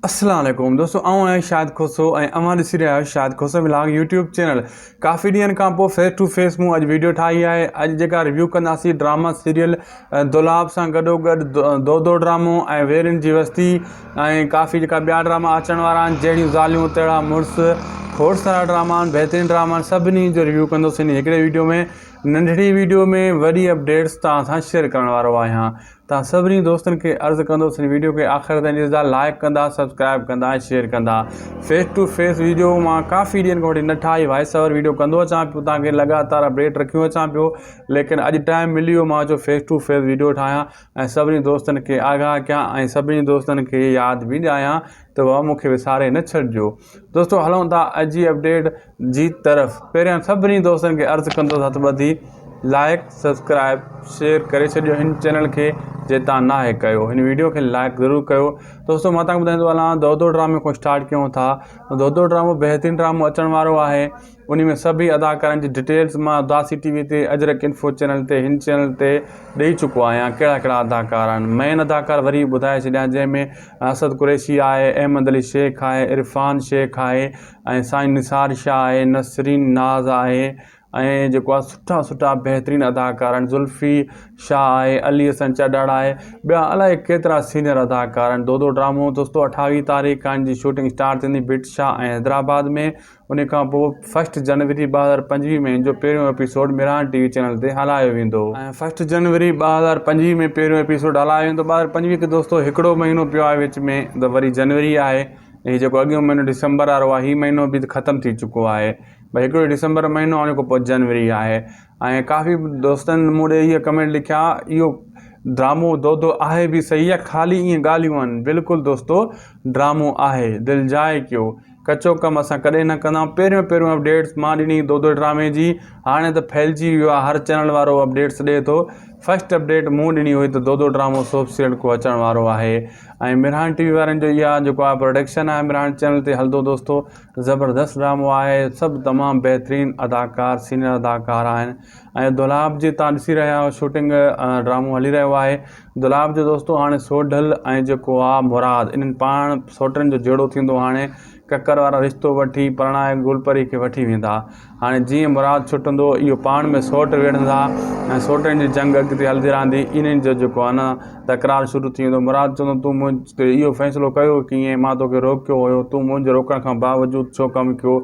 السلام عليڪم دوستو آئون آهيان شاهد کوسو ۽ اوهان ڏسي رهيا آهيو Shahid Khoso vlog YouTube channel. ڪافي ڏينهن کان پوء فيس ٽو فيس مون اڄ ويڊيو ٺاهي آهي. اڄ جيڪا ريويو ڪنداسين ڊراما سيريل دولاب سان گڏو گڏ دودو ڊرامو ۽ ويرين جي وستي ۽ ڪافي جيڪا ٻيا ڊراما اچڻ وارا آهن جهڙيون زاليون تهڙا مڙس کوڙ سارا ڊراما آهن بهترين ڊراما آهن سڀني جو ريويو ڪندوسين هڪڙي ويڊيو ۾ ننڍڙي ويڊيو ۾ وڏي اپڊيٽس توهان سان شيئر ڪرڻ وارو آهيان. توهان سڀني دوستن کي عرض ڪندوس هن ويڊيو کي آخر تائين ڏسندا لائڪ ڪندا سبسڪرائب ڪندا ۽ شيئر ڪندا فيس ٽو فيس ويڊيو مان ڪافي ڏينهن کان وٺي نه ٺاهي وائس اوور ويڊيو ڪندو اچان پيو توهان کي لڳاتار اپڊيٽ رکيون اچان پيو ليڪن اڄ ٽائم ملي ويو مان چيو فيس ٽو فيس ويڊيو ٺاهيان ۽ سڀني دوستن کي آگاهه ڪيان ۽ سڀني دوستن کي ياد به ڏياريان ته بابا مون کي وساري نه ڇڏجو دوستو هلون ٿا اڄ جي اپڊيٽ جي طرف پهريان سڀني دوستن کي عرض ڪندس هٿ ٻڌي لائڪ سبسڪرائب شيئر ڪري ڇڏيو هن چينل کي جي تان ناهي ڪيو هن ويڊيو کي لائڪ ضرور ڪيو دوستو مان تان ٻڌائيندو هلان دودو ڊرامي کان اسٽارٽ ڪيون ٿا دودو ڊرامو بهترين ڊرامو اچڻ وارو آهي ان ۾ سڀئي اداڪارن جي ڊيٽيلز مان اداسي ٽي وي تي اجرڪ انفو چينل تي هن چينل تي ڏئي چڪو آهيان ڪهڙا ڪهڙا اداڪار آهن مين اداڪار وري ٻڌائي ڇڏيان جنهن ۾ اسد قريشي آهي احمد علي شيخ آهي عرفان شيخ آهي ۽ سائين نثار شاهه آهي نسرين ناز آهي ۽ جيڪو آهي سٺا سٺا بهترين اداڪار آهن زلفي شاهه آهي علي حسن چڍڙ آهي ٻيا الائي ڪيترا سينئر اداڪار آهن دودو ڊرامو دوستو اٺاويهه تاريخ کان ان جي شوٽنگ اسٽارٽ ٿيندي ڀٽ شاهه ۽ حيدرآباد ۾ ان کان پوء فسٽ جنوري 2025 ۾ ان جو پهريون episode Mehran T V channel تي هلايو ويندو. ۽ فسٽ جنوري 2025 ۾ پهريون ايپيسوڊ هلايو ويندو 2025 کي دوستو هڪڙو مهينو پيو آهي وچ ۾ ته وري جنوري آهي هي جيڪو اڳيون مهينو ڊسمبر وارو آهي هي مهينو به ختم ٿي چڪو آهي ڀئي هڪڙو ڊسمبر مهينو آهي ان کان پوء جنوري آهي ۽ ڪافي دوستن مون ڏي اهي ڪمينٽ لکيا اهو ڊرامو دودو آهي به صحيح يا خالي ائين ڳالهيون آهن بلڪل دوستو ڊرامو آهي دل جاء ڪيو ڪچو ڪم اسان ڪڏهن نه ڪندا آهيون پهريون پهريون اپڊيٽس مان ڏني دودو ڊرامي جي هاڻي ته ڦهلجي ويو آهي هر چينل وارو اپڊيٽس ڏي ٿو فسٽ اپڊيٽ مون ڏني هئي ته دودو ڊرامو سوپ سيريل ڪو اچڻ وارو آهي ۽ مھراڻ ٽي وي وارن جو اها جيڪو آهي پروڊڪشن آهي مھراڻ چينل تي هلندو دوستو زبردست ڊرامو آهي سڀ تمام بهترين اداڪار سينئر اداڪار آهن ۽ دولاب جي تان ڏسي رهيا آهيو شوٽنگ ڊرامو هلي رهيو آهي دولاب جو دوستو هاڻي سوڍل ۽ جيڪو آهي مراد انهن پاڻ سوٽن جو جهيڙو ٿيندو هاڻي ڪڪر وارا رشتو وٺي پرڻائي گل پري کي وٺي ويندا هاڻي جيئن مراد ڇٽندو اهو پاڻ ۾ سوٽ وڙهندا ۽ سوٽن جي جنگ اڳتي هلندي رهندي انهن جو جيڪو آهي نه تڪرار شروع ٿي ويندو مراد چوندو تون مون تي اهو فيصلو ڪيو ڪيئن مان توکي روڪيو هيو تون منهنجي روڪڻ کان باوجود ڇو ڪم ڪيو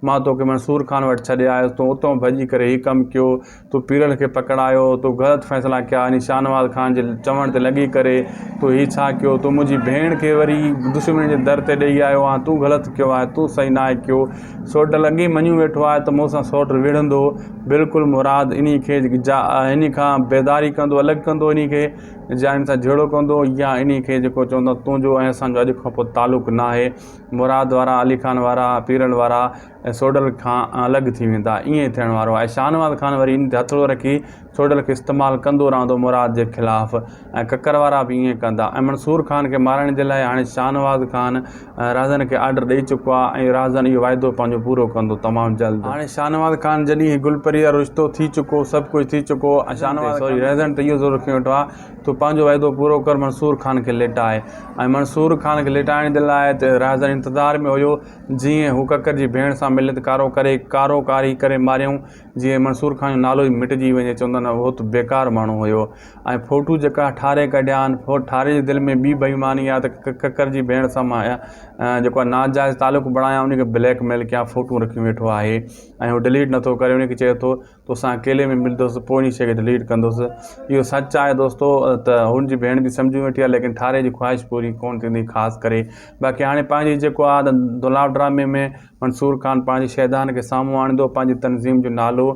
مان توکي منصور خان وٽ ڇڏي آيس تون اتو ڀڄي ڪري هي ڪم ڪيو تو پيرل کي پڪڙايو، تو غلط فيصلا ڪيا يعني شاهنواز خان جي چوڻ تي لڳي ڪري تو هي ڇا ڪيو، تو منهنجي ڀيڻ کي وري دشمنن جي در تي ڏئي آيو آهين، تون غلط ڪيو آهي، تون صحيح ناهي ڪيو. سوڍل اڳ ئي مڃيون ويٺو آهي ته مون سان سوڍ وڙهندو، بلڪل مراد انهي کي جا انهي کان بيداري ڪندو الڳ ڪندو انهي کي جا ان سان جهيڙو ڪندو يا انهي کي جيڪو چوندو تنهنجو ۽ اسان جو اڄ کان پوء تعلق ناهي مراد وارا علي خان وارا پيرل وارا ۽ سوڍل کان الڳ ٿي ويندا. ائين ئي ٿيڻ وارو آهي. شاهنواز خان وري ان تي هٿڙو رکي سوڍل کي استعمال ڪندو رهندو مراد جي خلاف ۽ ڪڪر وارا به ائين ڪندا ۽ منصور خان کي مارڻ جي لاء هاڻي شاهنواز خان رازن کي آرڊر ڏئي چڪو آهي ۽ رازن اهو واعدو پنهنجو پورو ڪندو تمام جلد. هاڻي شاهنواز خان جڏهن هي گل پري وارو رشتو ٿي چڪو سڀ ڪجهه ٿي چڪو ۽ شاهنواز سوري رهزن تي اهو زور رکيو ويٺو آهي تون پنهنجو واعدو پورو ڪر منصور خان کي ليٽاء ۽ منصور خان کي ليٽائڻ جي لاء رهزن انتظار ۾ هيو جيئن هو ڪڪر جي ڀيڻ سان ملي ته ڪارو ڪري ڪارو ڪاري ڪري ماريائون، جيئن منصور خان جو نالو ئي مٽجي وڃي، چوندا نه هو ته بيڪار ماڻهو هيو ۽ فوٽو جيڪا ٺاري ڪڍيا آهن، ٺاري جي دل ۾ ٻي بي ايماني آهي ته ڪڪر جي ڀيڻ سان مان جيڪو آهي ناجائز تعلق بڻايان ان کي بليڪ ميل ڪيان فوٽو رکيون ويٺو آهي ۽ هو ڊليٽ نٿو ڪري ان کي چئي ٿو توسان اڪيلي ۾ ملندس پوء انهي شيء کي ڊليٽ ڪندس. اهو سچ آهي دوستو ته هن جي ڀيڻ به سمجهي ويٺي آهي ليڪن ٺاري جي خواهش پوري ڪونه ٿيندي خاص ڪري باقي هاڻي پنهنجي جيڪو آهي ته دولاب ڊرامي ۾ منصور خان پنهنجي شيدان کي سامهون آڻيندو پنهنجي تنظيم جو نالو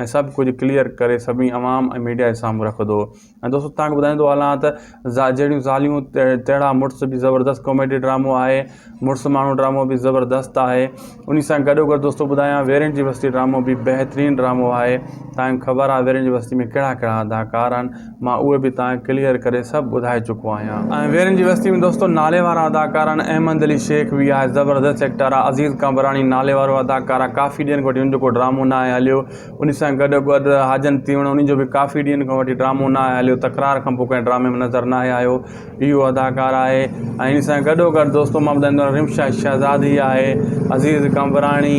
۽ سڀ ڪجهه ڪليئر ڪري سڀني عوام ۽ ميڊيا جي سامهون رکندو. ۽ دوستو توهان کي ٻڌائيندو هلان ته جهڙيون زاليون تهڙا مڙس به زبردست ڪاميڊي ڊرامو آهي مڙس ماڻهو ڊرامو به زبردست آهي انهي سان گڏو گڏ دوستو ٻڌايان ويرين جي وستي ڊرامو به بهترين ڊرامو آهي توهان کي خبر آهي ويرين جي وستي ۾ ڪهڙا ڪهڙا اداڪار آهن مان اهي به توهان کي ڪليئر. ڪليئر ڪري سڀ ٻڌائي چڪو آهيان. ۽ ويرين جي وستي ۾ دوستو نالي وارا اداڪار آهن احمد علي شيخ به آهي زبردست ايڪٽر آهي عزيز قمبراڻي نالي وارو اداڪار آهي ڪافي ڏينهن کان وٺي ان جو ڪو ڊرامو ناهي هليو ان سان گڏ گڏ حاجن تيوڻ ان جو به ڪافي ڏينهن کان وٺي ڊرامو ناهي هليو تڪرار کان پوء ڪنهن ڊرامي ۾ نظر ناهي آيو اهو اداڪار آهي ۽ ان سان گڏو گڏ دوستو مان ٻڌائيندو رهان رمشا شهزادي آهي عزيز قمبراڻي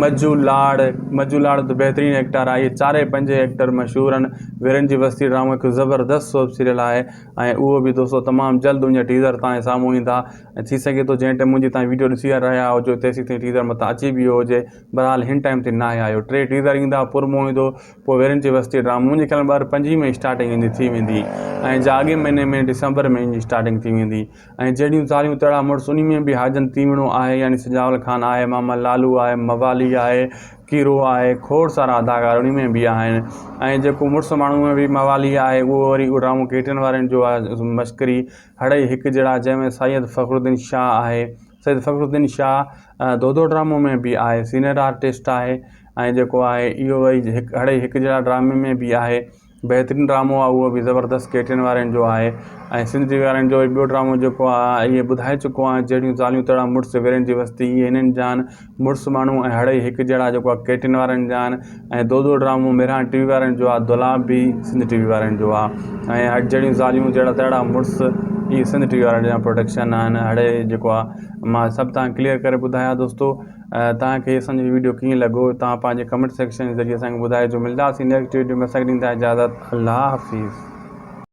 مجو لاڙ مجو لاڙ ته بهترين ايڪٽر آهي اهي چارئي پنج ايڪٽر مشهور آهن ويرن جي وستي ڊرامو هڪ زبردست سوپ سيريل آهي ۽ اهو به دوستو تمام جلد ان جا ٽيزر تان سامهون ايندا ۽ ٿي سگهي ٿو جنهن ٽائيم منهنجي تان ويڊيو ڏسي رهيا هجو تيسين تائين ٽيزر متان اچي به ويو هجي بهرحال هن ٽائيم تي ناهي آيو ٽي ٽيزر ايندا پرمو ايندو پوء ويرن جي وستي ڊرامو منهنجي خيال ۾ ٻه هزار پنجويهه ۾ اسٽارٽنگ ان جي ٿي ويندي ۽ جا اڳئين مهيني ۾ ڊسمبر ۾ ان جي اسٽارٽنگ ٿي ويندي ۽ جهڙيون زاليون تهڙا مڙس انهي ۾ به حاجن تيوڻو آهي يعني سجاول خان آهي ماما لالو آهي موالي آهي ڪيرو آهي کوڙ سارا اداڪار انهي ۾ به آهن ۽ جيڪو مڙس ماڻهو ۾ به موالي آهي اهو وري اهو ڊرامو ڪيٽن وارن جو آهي مشڪري هڙئي هڪ جهڙا جنهن ۾ سيد فخرالدين شاهه آهي سيد فخرالدين شاهه دودو ڊرامو ۾ به آهي سينئر آرٽسٽ آهي ۽ جيڪو آهي اهو وري هڙئي هڪ جهڙا ڊرامي ۾ به آهي بهترين ڊرامو آ اهو به زبردست ڪي ٽي اين وارن جو آهي ۽ سنڌ ٽي وي وارن جو ٻيو ڊرامو جيڪو آ اهي ٻڌائي چڪو آهيان جهڙيون زاليون تهڙا مڙس ويرين جي وستي اهي هنن جا آهن مڙس ماڻهو ۽ هڙئي هڪ جهڙا جيڪو آ ڪي ٽي اين وارن جا آهن ۽ دودو ڊرامو مهراڻ ٽي وي وارن جو آ دولاب به سنڌ ٽي وي وارن جو آ ۽ هڙ جهڙيون زاليون جهڙا تهڙا مڙس اهي سنڌ ٽي وي وارن جا پروڊڪشن آهن هڙئي جيڪو آ مان سڀ تان ڪليئر ڪري ٻڌايا دوستو توهان کي اسان جو هي ويڊيو ڪيئن لڳو توهان پنهنجي ڪمينٽ سيڪشن جي ذريعي اسان کي ٻڌائجو ملداسين نيڪسٽ ويڊيو ۾ اسان کي ڏيندا اجازت الله حافظ.